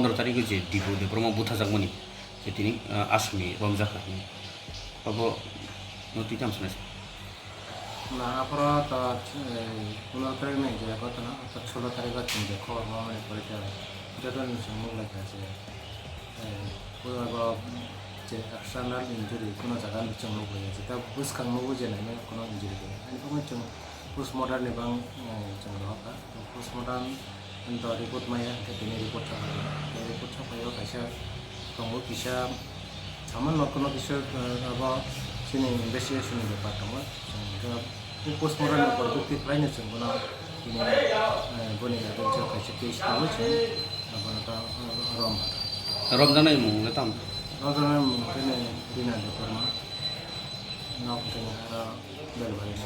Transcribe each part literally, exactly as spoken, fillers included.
Pondro tarikh je Dipu Debbarma buthajakmani je tini, ah, asami romjakha hwnwi. Abo no twi tamo sanai. Na, aphoro to, eh, pondro tarikh ni je ghotona, to solo tarikh o chwng je khobor mamani pore khe joto ni chwng nuk lai kha je, eh, pura bo je external injury kuno jaga ni chwng nuk lai kha, ta bwskang nugo je naimani kuno injury khe. Ani bagwi chwng postmortem ni bang, eh, chwng rohor kha. Postmortem to report maya, hwnkhe tini report saphai, report saphai o kaisa tongo kisa, saman no kuno kisa, eh, abo chini investigation ni bepar tongo. Chwng hwnkhe postmortem ni porborti khlaino chwng bono tini, eh, boni against o kaisa case tongo chwng, abono to, eh, rom. Romjaknai mung le tamo? Romjaknai mung khe ni Rina Debbarma, nok hwnkhe ni aro Belbari.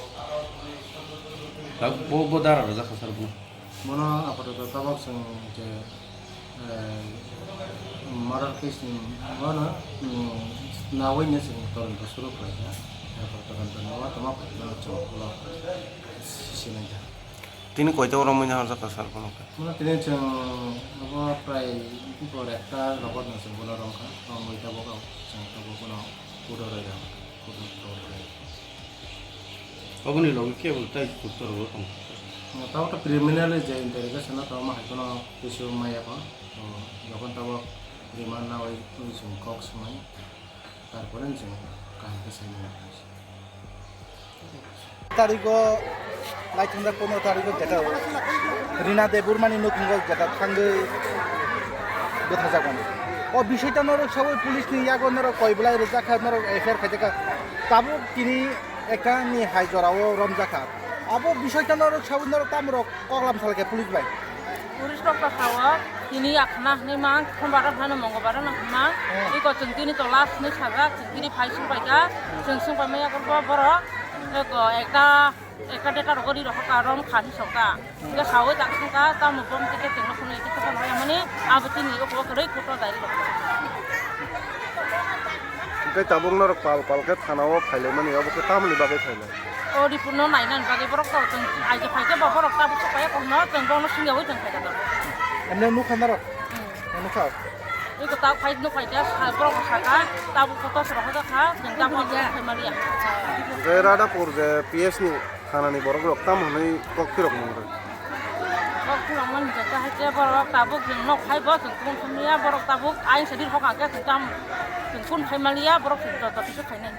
Bo, bo dara rwjak kha sir bono? Bono apatot tabok chwng je, eh, murder case ni bono, mm, nawi no chwng todonto suru khlai kha. Erpor todonto ni uansukma phaikhe bono chwng ulo sinai kha. Tini koita oro romwi naharjak kha sir bono khe? Bono tini chwng abo prai bor ekta rogo no chwng bono rom kha. Romwi tabok chwng tabok bono kudo roi rw kha. Kudo roi rw kha. Oboni logi kebo tai kutoro tong. Tamo to criminal je interrogation no tamo hai kono kisu maya ko. To jokon tamo remand na oi twi chwng kok swmai. Tarpore chwng kaham khe sai mano. Tarigo laithangda pondro tarigo jeta Rina Debbarmani nukhungo jeta thangwi bwthajakmani. O bisai ta norok sawi police ni yago norok koi belai rwjak kha, norok F I R khaijak kha. Tabuk tini ekta ni hai jorao romjak kha. Abo bisai ta norok sawi norok tamo rok koklam salkhe police bai. Police rok to sao, tini yakhna hinwi mang, sombar rok hwnwi mongolbar rok hwnwi mang. Hmm. Iko chwng tini to last hinwi sajak, chwng tini phai sung paikha, chwng sung paimaya borok, eko ekta, ekta data rogo ri rohorkha, rom kha hinwi sokha. Hwnkhe sawi tak sungkha, tamo bom tike chwngno phunui tike phano yamani, abo tini oko kwrwi kuto dai rok. Hwnkhe tabuk norok pal pal khe thana o phailaimani, obo khe tamoni bagwi phailai? O report no nainani bagwi borok to chwng aija phaikhe bo borok tabuk sok paiya kokno chwng bono singyaui chwng phaikha to. Emne nukha norok? Hmm. Nukha? Iko tabuk phai nukha khe sa-, borok sakha tabuk kotor se rohorjakha chwng tabuk phai maliya. Hwnkhe Radhapur je P S ni thanani borok rok tamo hwnwi kok phirok mung rw? Kok phirok mani je ta hai khe borok tabuk chwng nok phai bo chwng kun khamliya borok tabuk ain sadi hokha khe chwng tam chwng kun phai maliya borok chwng joto kisa khainai.